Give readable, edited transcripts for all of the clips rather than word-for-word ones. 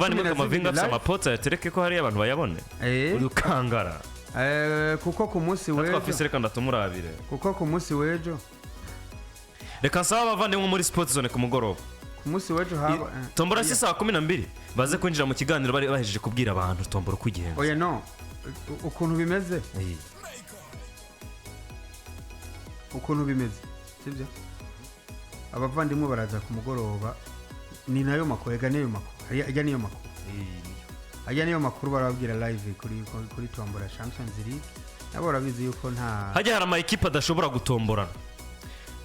Bavandimwe, 12 Kamavinga afite live. amapotsi, ayatereke ko hariya abantu bayabone. Udukangara. Kuko ku munsi w'ejo Twafise, reka ndatumurabire. Kuko ku munsi w'ejo Reka nsaba abavandimwe muri Sport Zone ku mugoroba. Ku munsi w'ejo haba Tombora si saa 12, baze kwinjira mu kiganiro bari bahejeje kubwira abantu tombora uko igenza. Oya, no ukuntu bimeze, ukuntu bimeze sibyo. Abavandimwe baraza ku mugoroba, ni nayo makuru ega, niyo makuru ajya, niyo makuru ajya, niyo makuru barababwira live kuri tombora Champions League. Nabo barabizi yuko nta Hajya hari ama ekipe adashobora gutomborana.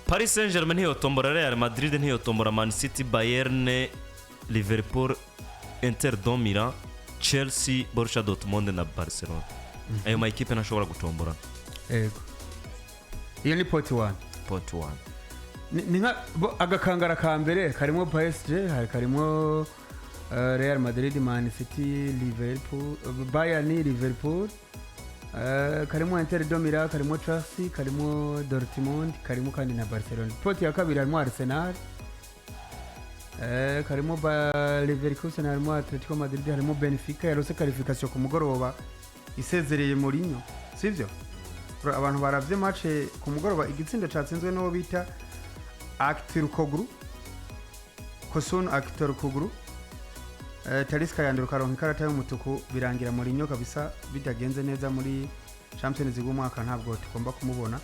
Paris Saint Germain ntiyotombora Real Madrid, ntiyotombora Man City, Bayern, Liverpool, Inter de Milan, Chelsea, Borussia Dortmund na Barcelona. Ayo ma ekipe ntashobora gutomborana. Yego, iyo ni pot one. Pot one. Ni nka agakangara ka mbere karimo PSG, hari karimo Real Madrid, Man City, Liverpool, Bayern, Liverpool, karimo Inter de Milan, karimo Chelsea, karimo Dortmund, karimo kandi na Barcelona. Pot ya kabiri harimo Arsenal, karimo ba Leverkusen, harimo Atletico Madrid, harimo Benfica yarose qualification ku mugoroba isezereye Mourinho, sivyo? Abantu baravye match ku mugoroba, igitsindo catsinzwe n'uwo bita Akturkoglu, Tosun Akturkoglu. Talisca yanduruka aronka ikarata y'umutuku, birangira Mourinho kabisa bitagenze neza muri Champions League umwaka, ntabwo tugomba kumubona.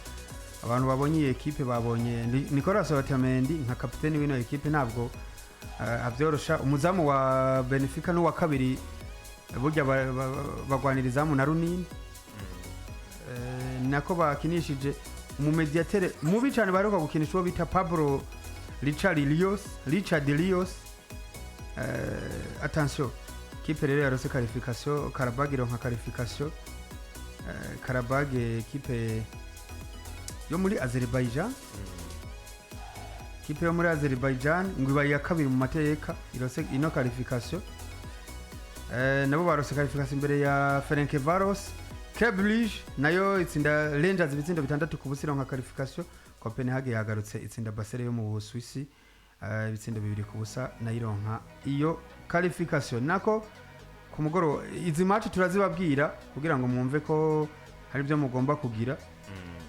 Abantu babonye iyi ekipe babonye Nicolas Otamendi nka kapiteni w'ino ekipe, ntabwo avyorosha. Umuzamu wa Benfica n'uwa kabiri burya bagwanira izamu na Runini. Nako bakinishije umumediatere mubi cyane, baheruka gukinisha uwo bita Pablo Richard Rios, Richard Rios. Attention, kipe rero yarose qualification, Qarabag ironka qualification. Qarabag, kipe yo muri Azerbaijan, kipe yo muri Azerbaijan ngo ibaye iya kabiri mu mateka irose ino qualification. Nabo barose qualification imbere ya Ferencvaros. Club Brugge nayo itsinda Rangers ibitsindo 6 ku busa, ironka qualification. Copenhagen yagarutse itsinda Basel yo mu Busuwisi ibitsindo 2 ku busa, nayo ironka iyo qualification. Nako ku mugoroba izi match turazibabwira kugira ngo mwumve ko hari ibyo mugomba kugira.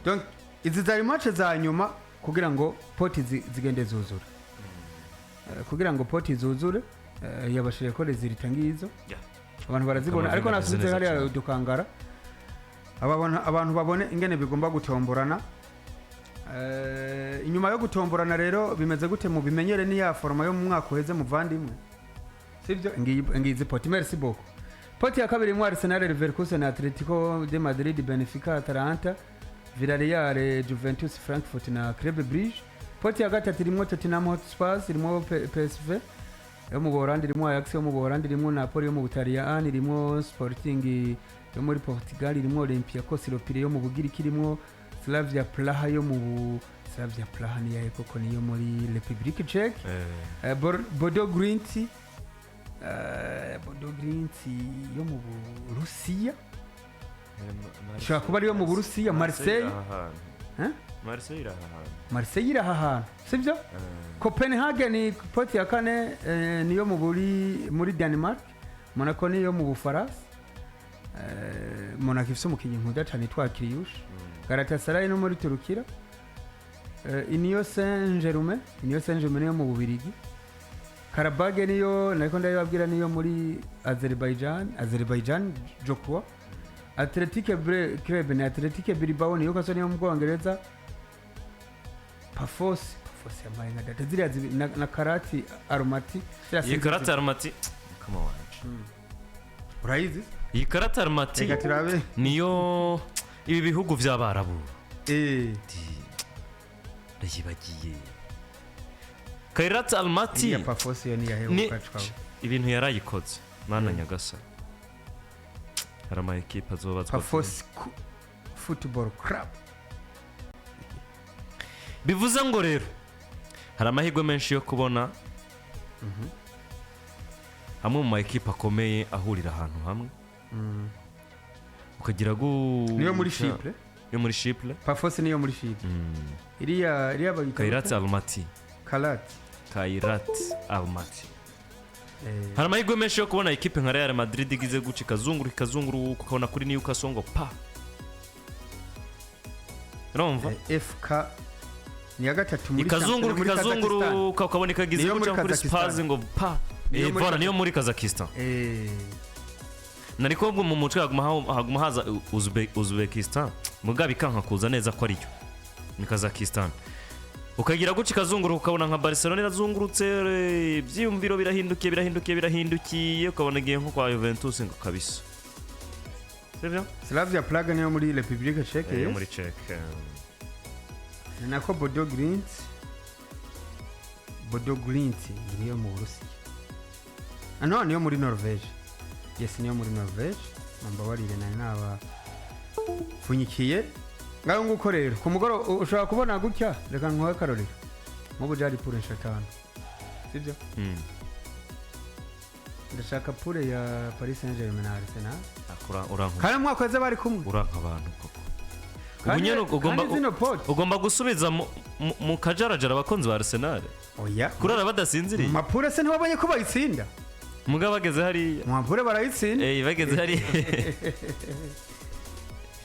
Donc izi zari match za nyuma kugira ngo pot zigende zuzure. Kugira ngo pot zuzure, yabashije ko résultats ngizo. Abantu barazibona, ariko Kamavinga nasubize ameze neza hariya cyane. dukangara abantu babone ingene bigomba gutomborana. Inyuma yo gutomborana rero bimeze gute? Mubimenyere, ni ya format yo mu mwaka uheze, muvandimwe, sibyo? Ngiyi pot. Merci beaucoup. Pot ya kabiri imwe: Arsenal, Leverkusen, Atletico de Madrid, Benfica, Atalanta, Villarreal, Juventus, Frankfurt na Club Brugge. Pot ya gatatu irimo Tottenham Hotspur, irimo PSV yo mu Buholandi, irimo Ajax yo mu Buholandi, irimo Napoli yo mu Butaliyani, irimo Sporting yo muri Portugal, irimo Olympiacos Lopire yo mu Bugiriki, irimo Slavia Praha yo mu Slavia Praha ni yahe koko? Niyo muri Republique Czech. Bodo Glimt, Bodo Glimt yo mu Burusiya, ishobora kuba ariyo mu Burusiya. Marseille. Eh? Marseille iri aha hantu. Marseille iri aha hantu, sibyo? Copenhagen, pot ya kane, niyo mu buri muri Denmark. Monaco niyo mu Bufaransa. Monaco ifise umukinyi nkunda cyane yitwa Kiriyush. Galatasaray no muri Turukira. Union Saint-Germain, Union Saint-Germain niyo mu Bubirigi. Qarabag niyo nariko ndabibabwira, niyo muri Azerbaijan, Azerbaijan je crois. Athletic Club ni Athletic Bilbao, niyo kaso niyo mu Bwongereza. Pafos, Pafos yambaye nka data ziriya na Kairat Almaty ziriya Iyi sinzi. Kairat Almaty kama wanje. Urayizi? Iyi Kairat Almaty Reka turabe. niyo ibi bihugu by'Abarabu. Ndayibagiye, Kairat Almaty. Iya Pafos yo niyahe? Ni Ukacwawe. Ibintu yarayikoze, mana nyagasa, hari ama ekipe azobazwa. Pafos Football Club. Bivuze ngo rero hari amahirwe menshi yo kubona amwe mu ma ekipe akomeye ahurira ahantu hamwe, ukagira gu Niyo muri Chypre. Yo muri Chypre. Pafos niyo muri Chypre. Iriya bayita Kairat gute? Almaty. Kairat. Kairat Almaty. Hari amahirwe menshi yo kubona ekipe nka Real Madrid igize guca ikazunguruka, ikazunguruka, ukabona kuri Newcastle ngo pa. Urumva? FK ni iya gatatu muri Ikazunguruka, shampiyona muri Kazakhstan. ikazunguruka, ukabona ikagize Niyo muri guca kuri Kazakhstan. Spurs ngo pa. Niyo muri Voilà, niyo muri Kazakhstan. Nariko ubwo mu mutwe haguma haza Uzbekistan, mugabo ikanka kuza neza ko ariyo ni Kazakhstan. Ukagira guca ikazunguruka, ukabona nka Barcelona irazungurutse, ibyiyumviro birahindukiye, birahindukiye, birahindukiye, ukabona igiye nko kwa Juventus ngo kabisa, sibyo? Slavia Prague niyo muri Republique Czech. Yo Yes. muri Czech. Ni nako Bodo Glimt, Bodo Glimt niyo mu Burusiya. Ah, no, niyo muri Norvege. Yes, niyo muri Norvege. Mumbabarire, nari nabapfunyikiye. Ngaho nguko rero ku mugoroba ushobora kubona gutya. Reka nkuhe akarorero, nk'ubu jari poule eshanu, sibyo? Ndashaka poule ya Paris Saint Germain na Arsenal. Uranka Kandi mu mwaka weze bari kumwe. Uranka abantu koko. Ubu nyene ugomba Kandi zino pot ugomba gusubiza mu kajarajara abakunzi ba Arsenal Oya. kurara badasinziriye. Mu ma poule se ntibabonye ko bayitsinda? Mugabo bageze hariya. Mu ma poule barayitsinda. Bageze hariya.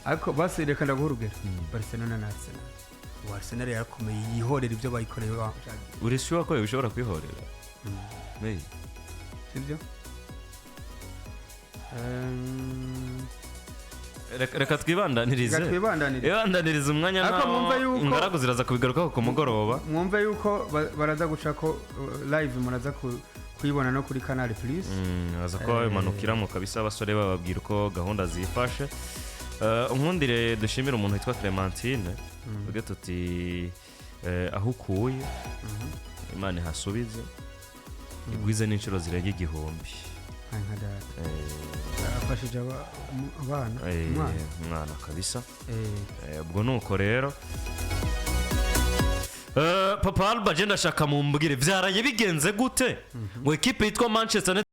Ariko basi reka ndaguha urugero: Barcelona na Arsenal. Ubu Arsenal yarakomeye, yihorera ibyo bayikoreye. Uri sure ko bishobora kwihorera? Sibyo? Reka twibandanirize. Reka twibandanirize. Ibandanirize umwanya. Ariko Naho mwumve yuko- ingaragu ziraza kubigarukaho ku mugoroba. Mwumve yuko baraza guca ko live muraza kuyibona no kuri Canal Plus. Baza kuba babimanukiramo kabisa, abasore bababwira uko gahunda zifashe. Nkundire dushimire umuntu witwa Clementine, tuvuge tuti aho ukuye Imana ihasubize, igwize n'inshuro zirenga 1000. Nka data afashije abana, umwana. Umwana kabisa. Ubwo nuko rero. Papa Alba, je ndashaka mumbwire vyaraye bigenze gute ngo ekipe yitwa Manchester United